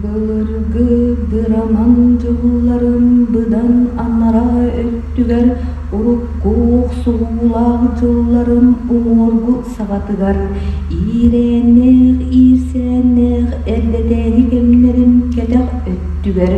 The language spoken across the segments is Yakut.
Былыргы быраман дьылларын быдан анараа өттүгэр урукку охсуһуулаах дьылларын уҥуоргу саҕатыгар иирээннээх иирсээннээх эрдэтээҥи кэмнэрин кэтэх өттүгэр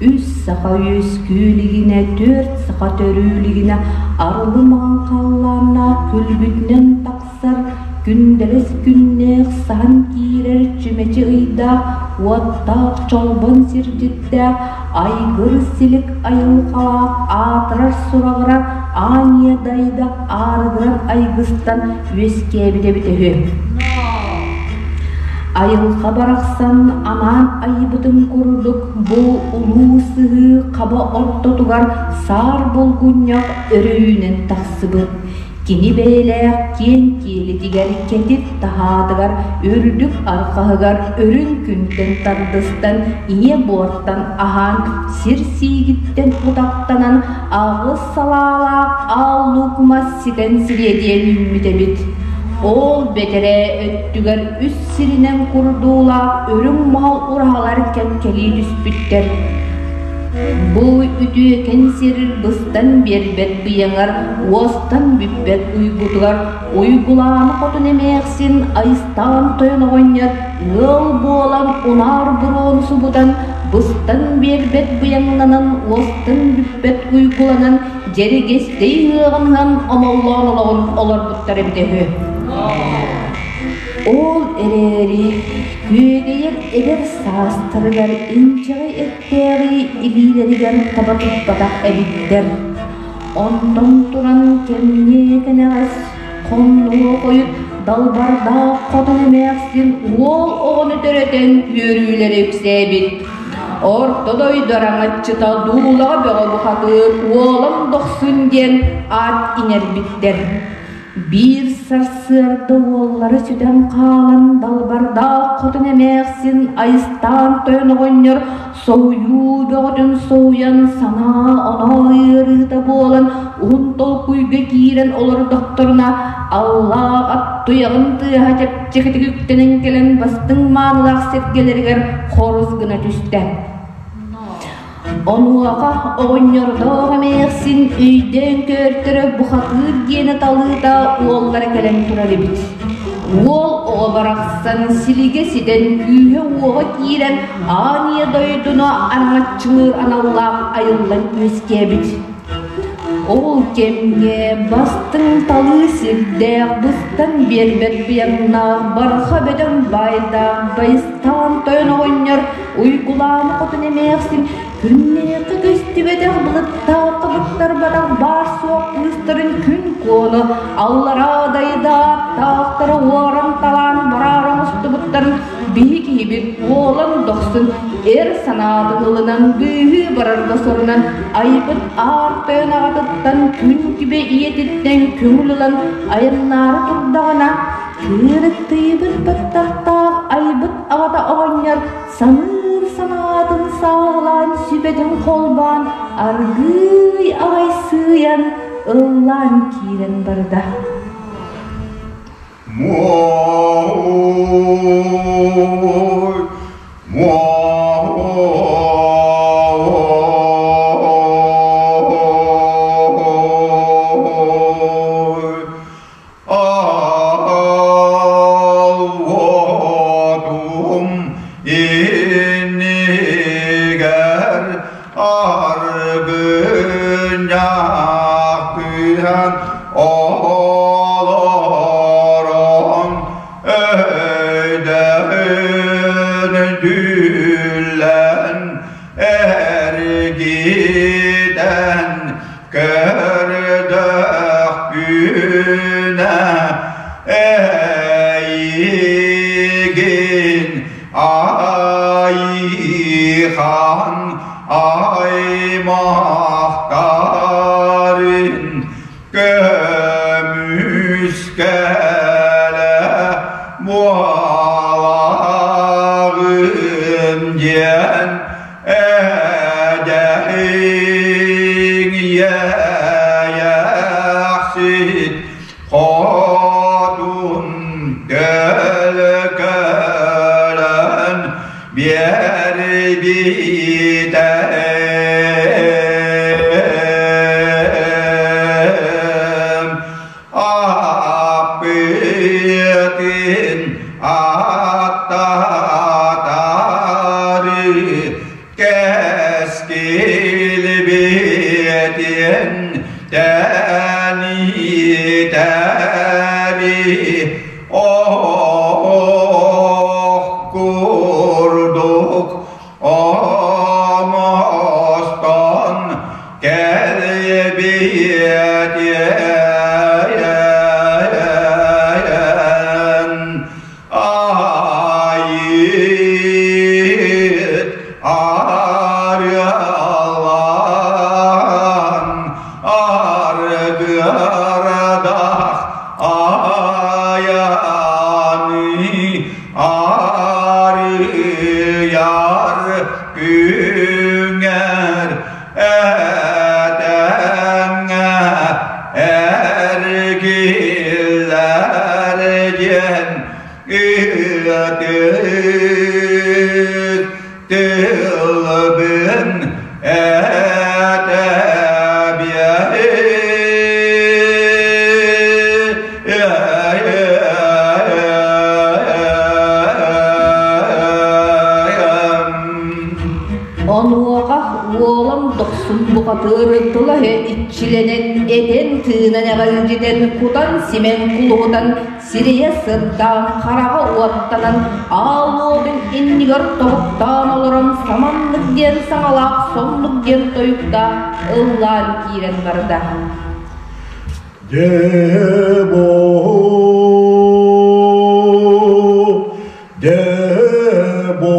үс саха үөскүү илигинэ, түөрт саха төрүү илигинэ арылы маҥан халлааннаах күлбүтүнэн тахсар күндэлэс күннээх саһан киирэр чүмэчи ыйдаах уоттаах чолбон сирдьиттээх айгыр силик айылҕалаах аатырар сураҕырар аанньа дайда аарыгыран айгыстан үөскээбит эбитэ үһү. Айылҕа барахсан анаан айбытын курдук бу улуу сыһыы хаба ортотугар саар булгунньах өрө үүнэн тахсыбыт. Кини бэйэлээх киэҥ киэлитигэр кэтит таһаатыгар үрдүк арҕаһыгар өрүн күнтэн тардыстан ийэ буортан аһаан сир сиигиттэн утахтанан аҕыс салаалаах аал луук мас ситэн сириэдийэн үүммүт эбит. Ол бэтэрээ өттүгэр үс сиринэн курдуулаах үрүҥ моһол ураһалар кэккэлии түспүттэр. Бу үтүөкэн сир быстан биэрбэт быйаҥар, уостан бүппэт уйгутугар Уйгулаана хотун эмээхсин айыстаан тойон оҕонньор ыал буолан унаар буруону субутан, быстан биэрбэт быйаҥнанан, уостан бүппэт уйгуланан, дьэригэстэй ыаҕыныһан омоллоон олоҕун олорбуттар эбитэ үһү. Ол эрээри күөгэйэр эдэр саастарыгар инчэҕэй эттээҕи илиилэригэр таба туппатах эбиттэр. Онтон туран кэмниэ кэнэҕэс хоннуо хойут далбардаах хотон эмээхсин уол оҕону төрөтөн үөрүүлэрэ үксээбит. Орто дойду араҥаччыта дуулаҕа бөҕө бухатыыр уолан дохсун диэн аат иҥэрбиттэр. Биир сарсыарда уоллара сүтэн хаалан далбардаах хотун эмээхсин айыстаан тойон оҕонньор соһуйуу бөҕөтүн соһуйан санаа-оноо ыарыыта буолан уһун толкуйга киирэн олордохторуна аллаах ат туйаҕын тыаһа чэпчэкитик үктэнэн кэлэн бастыҥ маанылаах сэргэлэригэр хорус гына түстэ. Онуоха оҕонньордоох эмээхсин өйдөөн көөртөрө бухатыыр диэни талыыта уоллара кэлэн турар эбит. Уол оҕо барахсан силигэ ситэн күүһэ-уоҕа киирэн аан ийэ дойдуну араҥаччылыыр аналлаах айыллан үөскээбит. Ол кэмҥэ бастыҥ талыы сирдээх быстан биэрбэт быйаҥнаах барҕа бөдөҥ баайдаах байыстаан тойон оҕонньор Уйгулаана хотун эмээхсин күннээххэ көстүбэтэх былыттаах кыбыттарбатах баар-суох кыыстарын күн куону аллараа дайдааттаахтара уоран-талаан бараары оҥостубуттарын биһи киһибит уолан дохсун эр санаатын ылынан быыһыы барарга сорунан айбыт аар тойон аҕатыттан күн күбэ ийэтиттэн көҥүл ылан айаннаары турдаҕына кыырыктыйбыт баттахтаах айбыт аҕата оҕонньор саныыр санаатын сааһылаан сүбэтин холбоон аргыый аҕай сыыйан ыллаан киирэн барда. Аллотум иннигэр аргынньах түһэн олорон өйдөһөн дьүүллэн эргитэн көрдөхпүнэ эйигин айхан аймахтарын көмүскэлэ буолаҕын диэн Эдэһиҥ иэйэхсит хотун көлөкөлөн биэрбитэ. ох курдук оҥостон кэлбиэтиэн Айыыт арыалаан аргыардаах айаны арыйар күҥҥэр этэҥҥэ эргиллэр диэн ытык тылбын этэбиэм. Онуоха уолум дохсун бухатыыр тыла-өһө иччилэнэн, этэн-тыынан эҕэлдьитэн, кутан-симэн кулуһутан, сирэйэ сырдаан, хараҕа уоттанан, аал уотун иннигэр тобуктаан олорон саманнык диэн саҥалаах, соннук диэн тойуктаах ыллаан киирэн барда. Дебо, Дебом,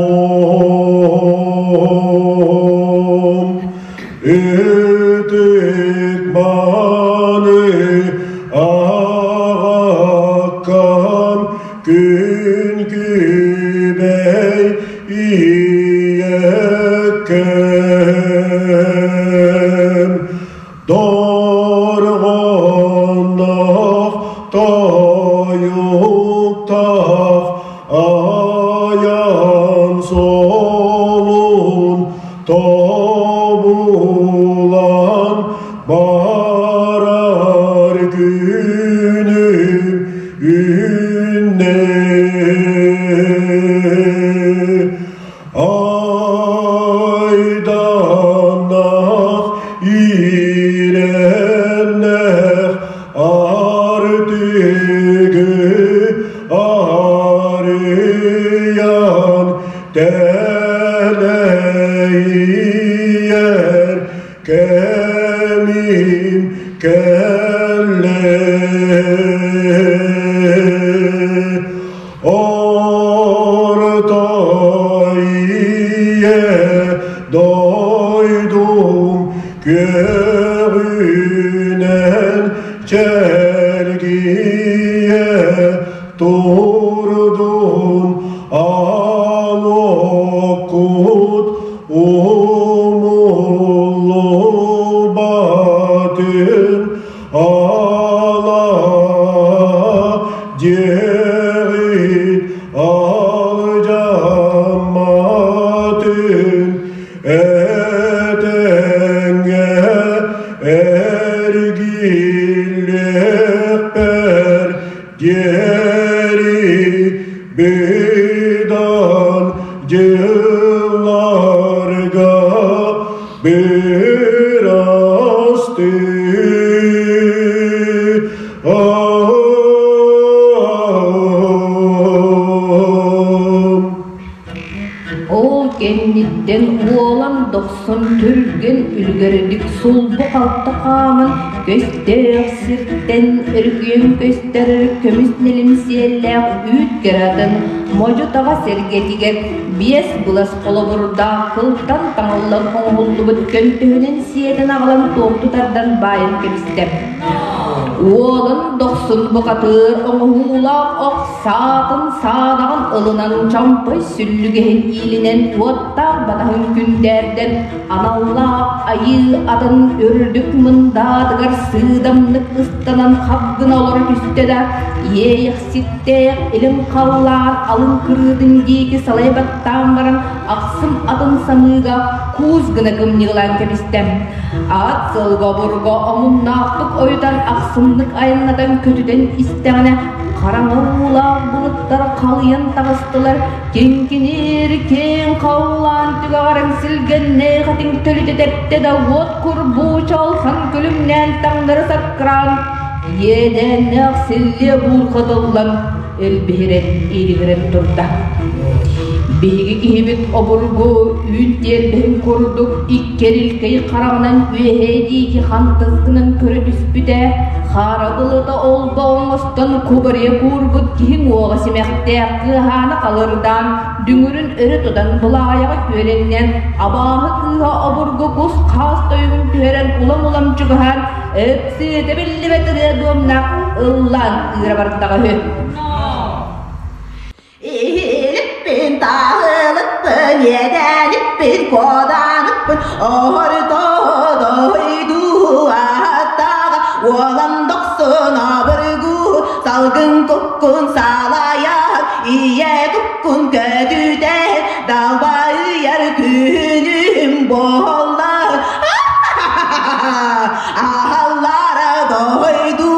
ытык маны аҕаккам күн күбэй ийэккэм Дорҕоонноох тойуктаах айан суолун тобулан барар күнүм үүннэ. Айданах иирэннэх артыгы арыйан тэлэйэр кэмим кэллэ. Орто ийэ дойдум күөҕүнэн чэлгийэ турдун ал оккут умуллубатын ала дьиэҕит алдьамматын этэҥҥэ эргиллиэхпэр диэри быдан дьылларга бырастыы Ол кэнниттэн уолан дохсун түргэн үлүгэрдик сулбу-халты хааман көстөөх сиртэн өрүкүйэн көстөр көмүс нэлим сиэллээх үүт кыратын модьу-таҕа сэргэтигэр биэс былас холобурдаах кылтан таҥыллан оҥоһуллубут көнтөһүнэн сиэтэн аҕалан туомту тардан баайан кэбистэ. Уолун дохсун бухатыыр оҥоһуулаах ох саатын саадаҕын ылынан чомпой сүллүгэһин иилинэн уоттаах батаһын күндээрдэн аналлаах айыы атын үрдүк мындаатыгар сыыдамнык ыстанан хап гына олоро түстэ да иэйэхситтээх илин халлаан алын кырыытын диэки салайа баттаан баран ахсым атын самыыга куус гына кымньыылаан кэбистэ. Ат сылга обурга омуннаахтык ойутан ахсымнык айаннатан көтүтэн истэҕинэ хараҥа уулаах былыттар халыйан таҕыстылар, киҥкиниир киэҥ халлаан түгэҕэр эҥсилгэннээх этиҥ төлүтэ тэптэ да уот курбуу чалхан күлүмнээн таҥнары саккыраан. Иэдээннээх силлиэ буурҕатыллан, илбиһирэн ииригирэн турда. Биһиги киһибит обургу үүт тиэрбэһин курдук икки эрилкэй хараҕынан үөһээ диэки хантас гынан көрө түспүтэ, хаара былыта олбо оҥостон кубарыйа куурбут киһи уоҕа симэхтээх кыаһаана халырдаан, дүҥүрүн өрө тутан былаайаҕа күөрэҥнээн, абааһы кыыһа обургу кус-хаас тойугун түһэрэн улам-улам чугаһаан, ыпсыыта биллибэт ырыа дуомнаах ыллаан ыыра бардаҕа үһү. Иһилиппин, таһылыппын, иэдэниппин, куоданыппын, орто дойду ааттаҕа уолан дохсун обургу, салгын куккун салайан, ийэ куккун көтүтэн, далбайар күнүм буолла. Аһаллара дойду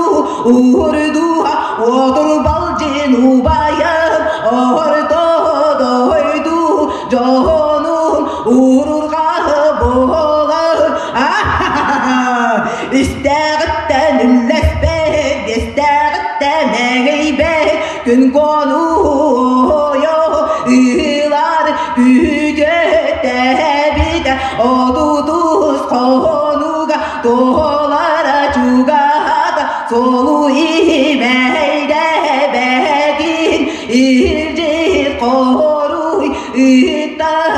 уурдуха уотурбалдьын убайым орто дойду дьонун уурурҕаһы буолар истээҕиттэн үллэспэт биэстээҕиттэн эҥэйбэт күн конуойо ыылар күүтүөтэбитэ отутус хонуга туолара чугаһата суолу иһимэйдэбэтин илдьит хоруй ыыттар.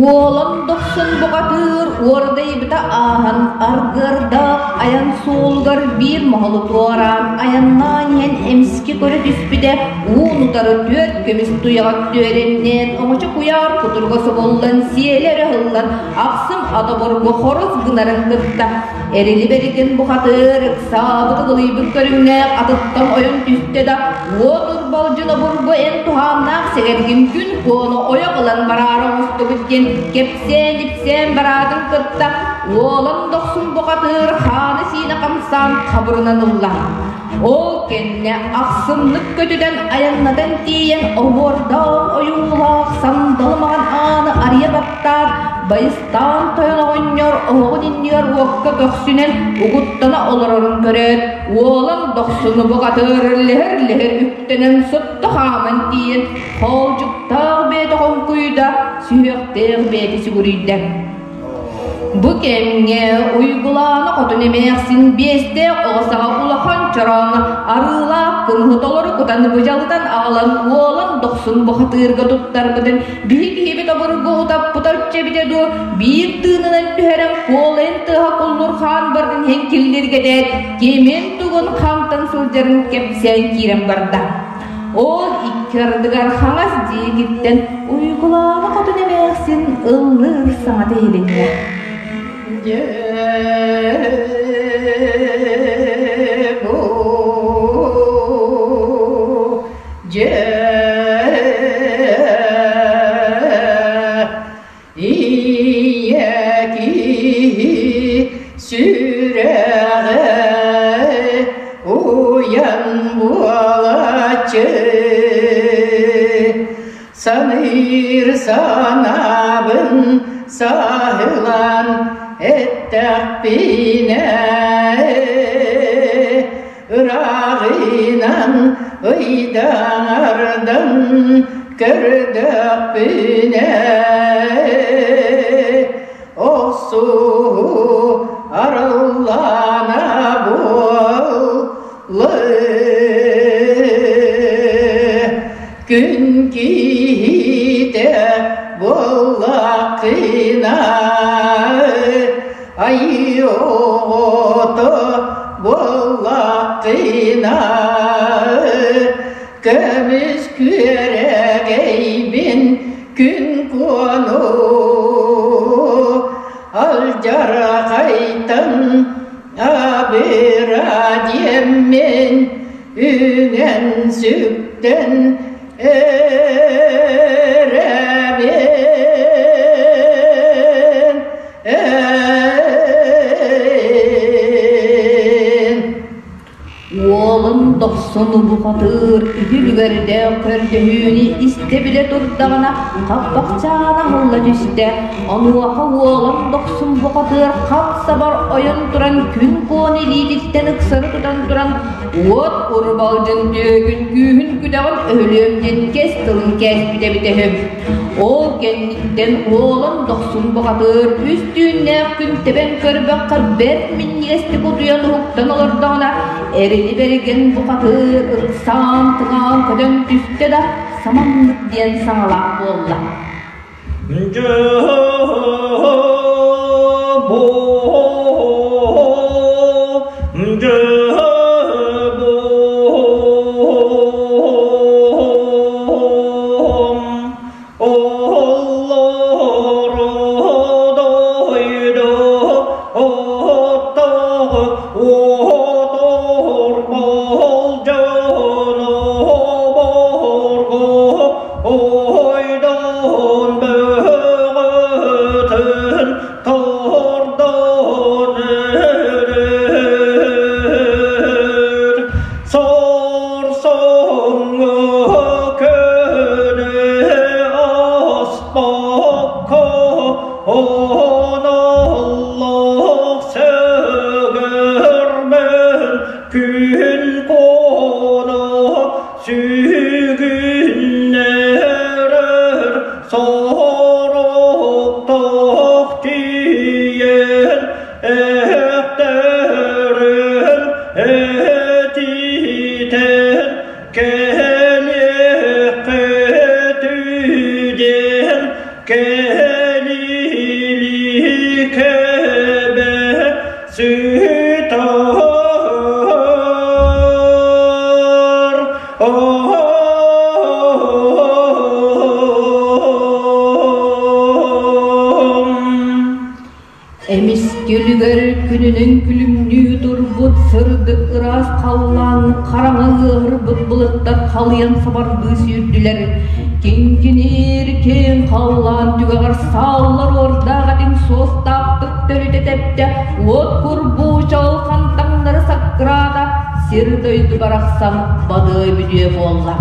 Уолан дохсун бухатыыр уордайбыта ааһан, аргыардаах айан суолугар биир моһолу туораан айаннаан иһэн эмискэ көрө түспүтэ, уун-утары түөрт көмүс туйаҕа түөрэннээн, оҥочо куйаар кутуруга собуллан, сиэлэ өрө ыһыллан, ахсым ат обургу хорус гынарын кытта Эрили бэригин бухатыыр ыксаабыт ыгылыйбыт көрүҥнээх атыттан ойон түстэ да, уот урбалдьын обургу эн туһааннаах сэгэргин күн куону ойох ылан бараары оҥостубут диэн кэпсээн-ипсээн бараатын кытта уолан дохсун бухатыыр хааны-сиинэ хамсаан хабырынан ылла. Ол кэннэ ахсымнык көтүтэн айаннатан тиийэн оһуордаах ойуулаах сандалы маҕан ааны арыйа баттаат, Байыстаан тойон оҕонньор оһоҕун иннигэр уокка көхсүнэн угуттана олорорун көрөөт, уолан дохсуну бухатыр лэһэр-лэһэр үктэнэн сотто хааман тиийэн, хоолдьуктаах бэйэтэ хоҥкуйда, сүһүөхтээх бэйэтэ сүгүрүйдэ. Бу кэмҥэ Уйгулаана хотун эмээхсин биэстээх оҕо саҕа улахан чорооҥҥо арыылаах кымыһы толору кутан быдьалытан аҕалан уолан дохсун бухатыырга туттарбытын биһи киһибит обургу утаппыта эбитэ дуу, биир тыынынан түһэрэн куолайын тыаһа куллурхаан бардын иһэн киллиргэтээт, кимин-тугун хантан сылдьарын кэпсээн киирэн барда. Ол икки ардыгар хаҥас диэкиттэн Уйгулаана хотун эмээхсин ыллыыр саҥата иһилиннэ. Дьэ бу дьэ Ийэ киһи сүрэҕэ уйан буолааччы, саныыр санаабын саһылаан эттэхпинэ, ырааҕынан ыйдаҥардан көрдөхпүнэ, охсуһуу арыллаана буолла. Күн киһитэ буоллаххына, айыы оҕото буоллаххына, көмүс күөрэгэйбин күн куону алдьархайтан абыра диэммин үҥэн сүктэн эрэбин. Уолун Дохсун бухатыыр үһүлүгэрдээх көрдөһүүнү истэ-билэ турдаҕына хаппахчаан аһылла түстэ. Онуоха уолан Дохсун бухатыыр хап-сабар ойон туран күн куон илиититтэн ыксары тутан туран уот урбалдьын түөкүн күүһүн күдэҕин өһүлүөм диэн кэс тылын кээспитэ эбитэ үһү. Ол кэнниттэн уолан Дохсун бухатыыр үс түүннээх күн тэбэн көрбөххө бэрт минньигэстик утуйан уһуктан олордоҕуна Эрили бэригэн бухатыыр ыксаан тыҥаан көтөн түстэ да саманнык диэн саҥалаах буолла. Эмис күлүгэр күнүнэн күлүмнүү турбут сырдык ыраас халлаан хараҥа ыаһырбыт былыттар халыйан сабардыы сүүрдүлэр. Киҥкиниир киэҥ халлаан түгэҕэр сааллар уордаах этиҥ суостаахтык төрүтэ тэптэ, уот курбуу чаҕылхан таҥнары саккыраата, сир-дойду барахсан бадыай бүдүө буолла.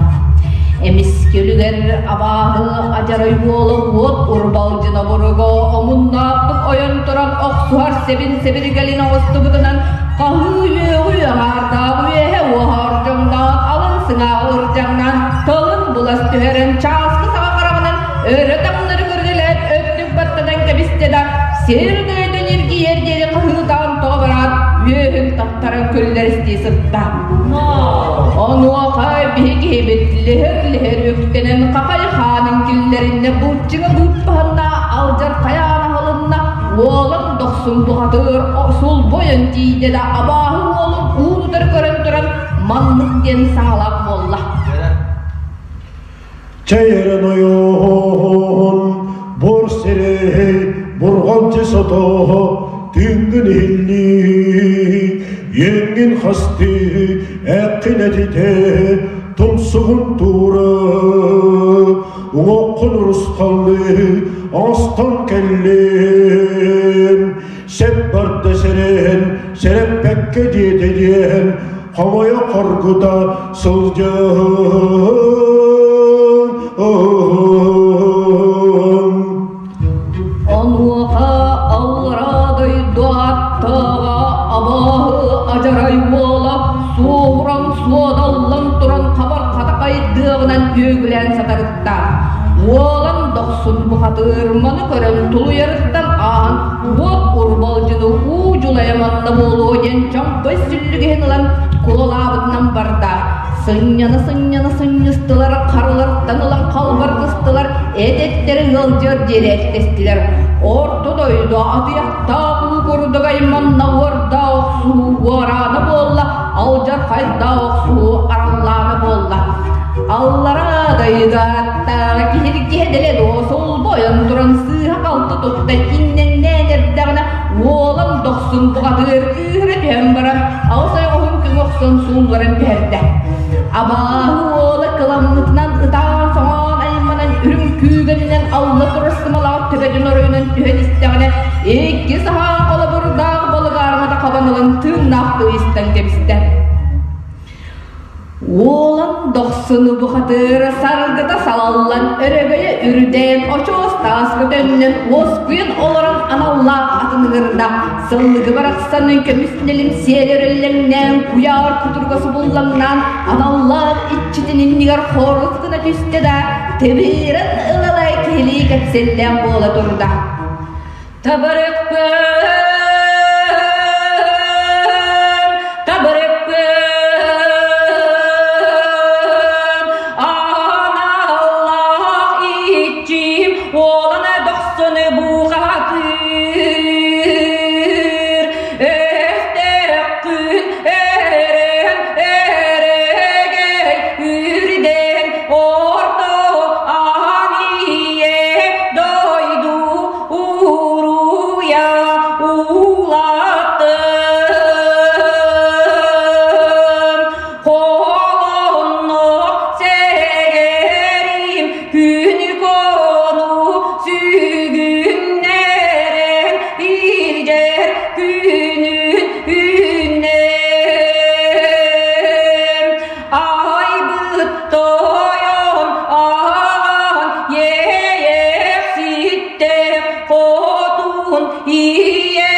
Эмискэ үлүгэр абааһы адьарай уола уот урбалдьына буруга омуннаахтык ойон туран охсуһар сэбин сэбиргэлин оҥостубутунан хаһыы үөҕү аҥаардаах үөһэ уоһаар дьоҥноон алын сыҥааҕы ырдьаҥнаан тылын булас түһэрэн чааскы саҕа хараҕынан өрө таҥнары көрүлээт өттүк баттатан кэбистэ да сир дойду ньиргийэр диэри хаһыытаан тоҕо бараат үөһүн таптаран күллэристии сытта. Онуоха биһи киһибит лиһир-лиһир үктэнэн хахай хаанын киллэриннэ булчуҥа быыппаһынна алдьархайаан аһылынна уолан дохсун бухатыыр сулбойон тиийдэ да абааһы уолун уун утары көрөн туран маннык диэн саҥалаах буолла. Чэйэрэн ойоһон бур сирэһи бурҕалдьы сотоһо түүнгүн иһиллии иэҥҥин хастыы эккин этитэ тумсугун туура уҥуоххун урусхаллыы оҥостон кэллим сеп барда сэрэн сэрэппэккэ диэтэ диэн хомойо хоргута сылдьан. Онуоха аллараа дойду аттааҕа абааһы адьарай уола суоһуран суодаллан туран хабар хатакайдыаҕынан үөгүлээн сатарытта. Уолан дохсун бухатыыр маны көрөн тулуйарыттан ааһан уот урбалдьыны уу дьулайа манна буолуо диэн чоҥкой сүллүгэһин ылан куолаабытынан барда. Сынньана-сынньана сынньыстылар, харылартан ылан халбаргыстылар, эт-эттэрин ыалдьыар диэри эттэстилэр. Орто дойду атыйахтаах уу курдук айманна уордаах охсуһуу уораана буолла, алдьархайдаах охсуһуу араллаана буолла. Аллараа дайыгааттааҕа киһиргиһэ дэлэ дуо солбойон туран сыыһа-халты тутта иҥнэҥнээн эрдэҕинэ уолан дохсун бухатыыр кыыһыра түһэн баран аҕыс ойоҕоһун күҥ охсон суулларан түһэрдэ. Абааһы уола кыламмытынан ытаан-соҥоон айманан үрүҥ күүгэнинэн алла турар сымалаах төбөтүн оройунан түһэн истэҕинэ икки саһаан холобурдаах балык аармата хабан ылан тыыннаахтыы истэн кэбистэ. Дохсуну бухатыыр саргыта салаллан, өрөгөйө үрдээн, очуос тааска төннөн, уоскуйан олорон аналлаах атын ыҥырда. Сыллыгы барахсан көмүс нэлим сиэл өрөллөҥнөөн, куйаар кутуруга субуллаҥнаан, аналлаах иччитин иннигэр хорус гына түстэ да, тэбиирэн ылалай киһилии кэпсэллээх буола турда. Табырыкпын, табырыкпын, аналлаах иччим уолана дохсуну бухатыыр. Өстөөххүн өрөн өрөгөй үрдэн орто аан ийэ дойду уруйа улаттым. Холонно сэгэрим күн кону сүгүннэрэн илдьэр күнүн үннэм. Айбыт тойон аҕан иэйэхситтэр хотун ийэ.